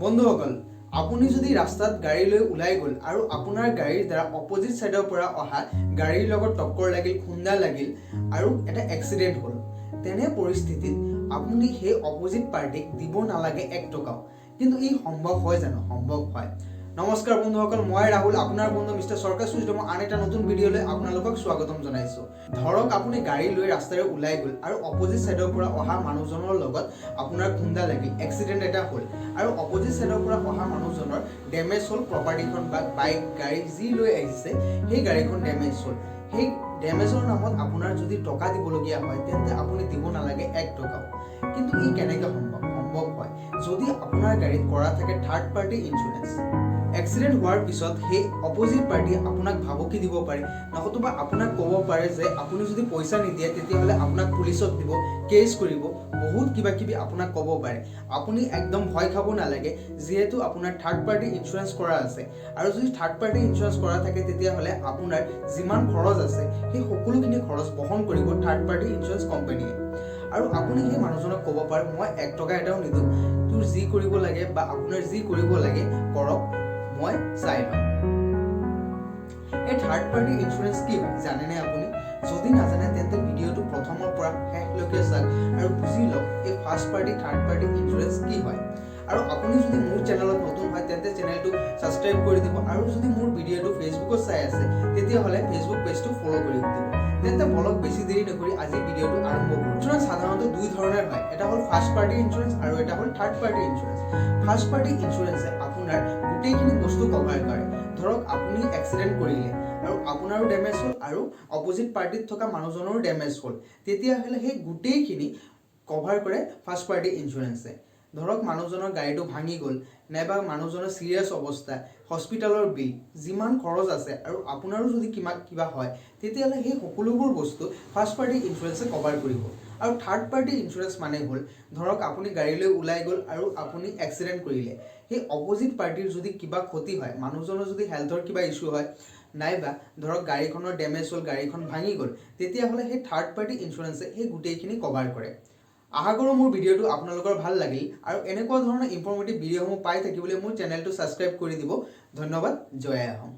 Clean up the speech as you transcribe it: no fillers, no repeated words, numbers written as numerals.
বন্ধুসকল, আপুনি যদি ৰাস্তাত গাড়ী লৈ ওলাই গ'ল আৰু আপোনাৰ গাড়ীৰ দ্বাৰা অপজিট ছাইডৰ পৰা অহা গাড়ীৰ লগত টক্কৰ লাগিল, খুন্দা লাগিল আৰু এটা এক্সিডেণ্ট হ'ল, তেনে পৰিস্থিতিত আপুনি সেই অপজিট পাৰ্টিক দিব নালাগে এক টকাও। কিন্তু ই সম্ভৱ হয় জানো? সম্ভৱ হয়। নমস্কাৰ বন্ধুসকল, মই ৰাহুল, আপোনাৰ বন্ধু মিষ্টাৰ চৰকাৰ সুইজডমৰ আন এটা নতুন ভিডিঅ'লৈ আপোনালোকক স্বাগতম জনাইছোঁ। ধৰক আপুনি গাড়ী লৈ ৰাস্তাৰে ওলাই গ'ল আৰু অপজিট ছাইডৰ পৰা অহা মানুহজনৰ লগত আপোনাৰ খুন্দা লাগিল, এক্সিডেণ্ট এটা হ'ল আৰু অপজিট ছাইডৰ পৰা অহা মানুহজনৰ ডেমেজ হ'ল প্ৰপাৰ্টিখন বা বাইক, গাড়ী যি লৈ আহিছে, সেই গাড়ীখন ডেমেজ হ'ল। সেই ডেমেজৰ নামত আপোনাৰ যদি টকা দিবলগীয়া হয়, তেন্তে আপুনি দিব নালাগে এক টকাও। কিন্তু ই কেনেকৈ সম্ভৱ? সম্ভৱ হয় যদি আপোনাৰ গাড়ীত কৰা থাকে থাৰ্ড পাৰ্টি ইঞ্চুৰেঞ্চ। এক্সিডেণ্ট হোৱাৰ পিছত সেই অপজিট পাৰ্টিয়ে আপোনাক ভাবুকি দিব পাৰে, নতুবা আপোনাক ক'ব পাৰে যে আপুনি যদি পইচা নিদিয়ে, তেতিয়াহ'লে আপোনাক পুলিচত দিব, কেছ কৰিব, বহুত কিবা কিবি আপোনাক ক'ব পাৰে। আপুনি একদম ভয় খাব নালাগে, যিহেতু আপোনাৰ থাৰ্ড পাৰ্টি ইঞ্চুৰেঞ্চ কৰা আছে। আৰু যদি থাৰ্ড পাৰ্টি ইঞ্চুৰেঞ্চ কৰা থাকে, তেতিয়াহ'লে আপোনাৰ যিমান খৰচ আছে, সেই সকলোখিনি খৰচ বহন কৰিব থাৰ্ড পাৰ্টি ইঞ্চুৰেঞ্চ কোম্পানীয়ে। আৰু আপুনি সেই মানুহজনক ক'ব পাৰে, "মই এক টকা এটাও নিদিওঁ, তোৰ যি কৰিব লাগে বা আপোনাৰ যি কৰিব লাগে কৰক, মই চাই ল'ম।" এই থাৰ্ড পাৰ্টি ইঞ্চুৰেঞ্চ কি হয় জানেনে আপুনি? যদি নাজানে, তেন্তে ভিডিঅ'টো প্ৰথমৰ পৰা শেষলৈকে চাওক আৰু বুজি লওক এই first party, third party insurance কি হয়। আৰু আপুনি যদি মোৰ চেনেলত নতুন হয়, তেন্তে চেনেলটো ছাবস্ক্ৰাইব কৰি দিব আৰু যদি মোৰ ভিডিঅ'টো ফেচবুকত চাই আছে, তেতিয়াহ'লে ফেচবুক পেজটো ফ'ল' কৰি দিব। তেন্তে বলক, বেছি দেৰি নকৰি আজি ভিডিঅ'টো আৰম্ভ কৰোঁ। ইঞ্চুৰেঞ্চ সাধাৰণতে দুই ধৰণৰ হয়। এটা হ'ল ফাৰ্ষ্ট পাৰ্টি ইঞ্চুৰেঞ্চ আৰু এটা হ'ল third party insurance. First party ইঞ্চুৰেঞ্চে আপোনাৰ গোটেইখিনি বস্তু কভাৰ কৰে। ধৰক আপুনি এক্সিডেণ্ট কৰিলে আৰু আপোনাৰো ডেমেজ হ'ল আৰু অপজিট পাৰ্টিত থকা মানুহজনৰো ডেমেজ হ'ল, তেতিয়াহ'লে সেই গোটেইখিনি কভাৰ কৰে ফাৰ্ষ্ট পাৰ্টি ইঞ্চুৰেঞ্চে। ধৰক মানুহজনৰ গাড়ীটো ভাঙি গ'ল, নাইবা মানুহজনৰ ছিৰিয়াছ অৱস্থা, হস্পিটেলৰ বিল, যিমান খৰচ আছে আৰু আপোনাৰো যদি কিবা হয়, তেতিয়াহ'লে সেই সকলোবোৰ বস্তু ফাৰ্ষ্ট পাৰ্টি ইঞ্চুৰেঞ্চে কভাৰ কৰিব। আৰু থাৰ্ড পাৰ্টি ইঞ্চুৰেঞ্চ মানে হ'ল, ধৰক আপুনি গাড়ী লৈ ওলাই গ'ল আৰু আপুনি এক্সিডেণ্ট কৰিলে, সেই অপজিট পাৰ্টিৰ যদি কিবা ক্ষতি হয়, মানুহজনৰ যদি হেল্থৰ কিবা ইছ্যু হয়, নাইবা ধৰক গাড়ীখনৰ ডেমেজ হ'ল, গাড়ীখন ভাঙি গ'ল, তেতিয়াহ'লে সেই থাৰ্ড পাৰ্টি ইঞ্চুৰেঞ্চে সেই গোটেইখিনি কভাৰ কৰে। আশা কৰোঁ মোৰ ভিডিঅ'টো আপোনালোকৰ ভাল লাগিল আৰু এনেকুৱা ধৰণৰ ইনফৰ্মেটিভ ভিডিঅ'সমূহ পাই থাকিবলৈ মোৰ চেনেলটো ছাবস্ক্ৰাইব কৰি দিব। ধন্যবাদ। জয় আই অসম।